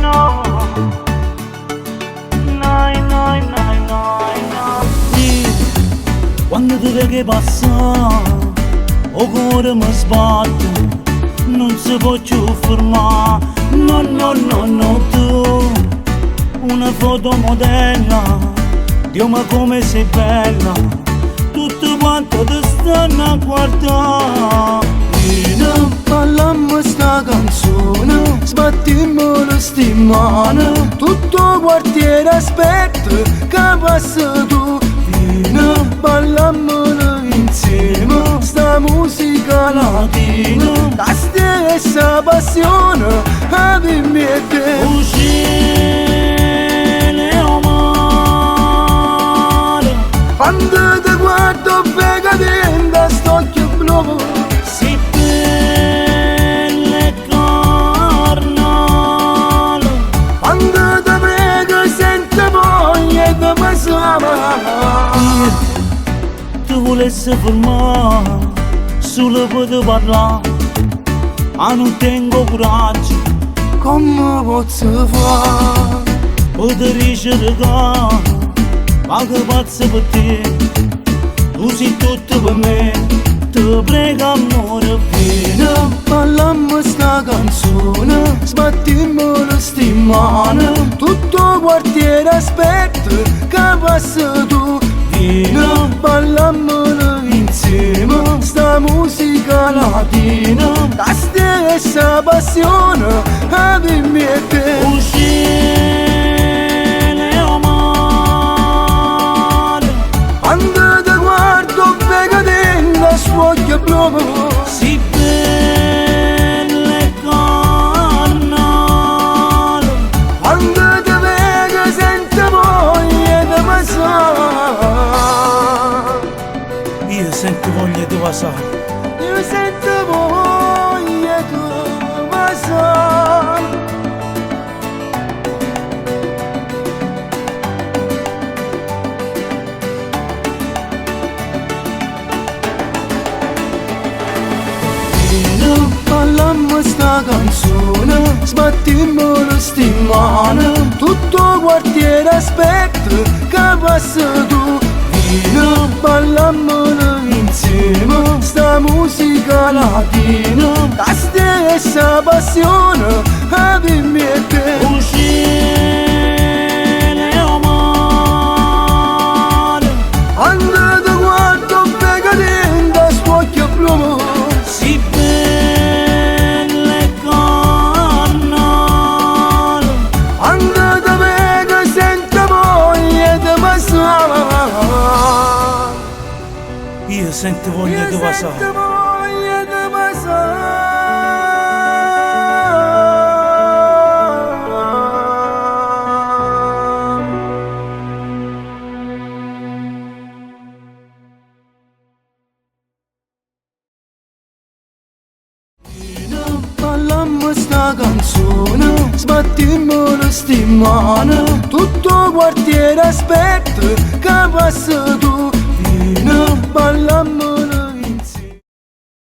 No. Nai, nai, nai, nai, nai. Io, quando ti vedo passare, 'o core mi sbatte, nun si può cchiù fermà. No, no, no, no, tu, una fotomodella, Dio ma come sei bella, tutte quante ti stanno a guardare. Vieni, ballammo sta canzone, sbattimmo sti mani, tutto 'o quartiere aspetta che passa tu. Vieni, ballammolo insieme, sta musica latina, la stessa passione, avimmo 'e te. 'O cielo e 'o mare. Quando te guardo veco dint' st'occhi blu. Si bella e carnale. Quando te prego sento voglia 'e te vasà. Io te vulesse fermà sulo pe te parlà, ma nun tengo coraggio. Comme pozzo fà? Pe te dicere ca vaco pazzo pe te, tu si tutto pe me, te prego amore vieni. Ballammo sta canzone, sbattimmo sti mani, tutto 'o quartiere aspetta che passa tu. Vieni, ballammolo insieme, sta musica latina, la stessa passione, avimmo 'e te. 'O cielo e 'o mare. Quando te guardo veco dint' st'uocchi blu. Si bella e carnale. Quando te veco sento voglia 'e te vasà. Io sento voglia 'e te vasà. Io sento voglia 'e te vasà. Vieni, ballammo sta canzone, sbattimmo sti mani, tutto 'o quartiere aspetta che passa tu. Vieni, ballammolo insieme, sta musica latina, la stessa passione, avimmo 'e te. 'O cielo e 'o mare. Quando te guardo veco dint' st'uocchi blu. Si bella e carnale. Quando te veco sento voglia 'e te vasà. Io sento voglia 'e te Io vasà. sento voglia 'e te vasà. Vieni, ballammo sta canzone, sbattimmo sti mani, tutto 'o quartiere aspetta che passa tu.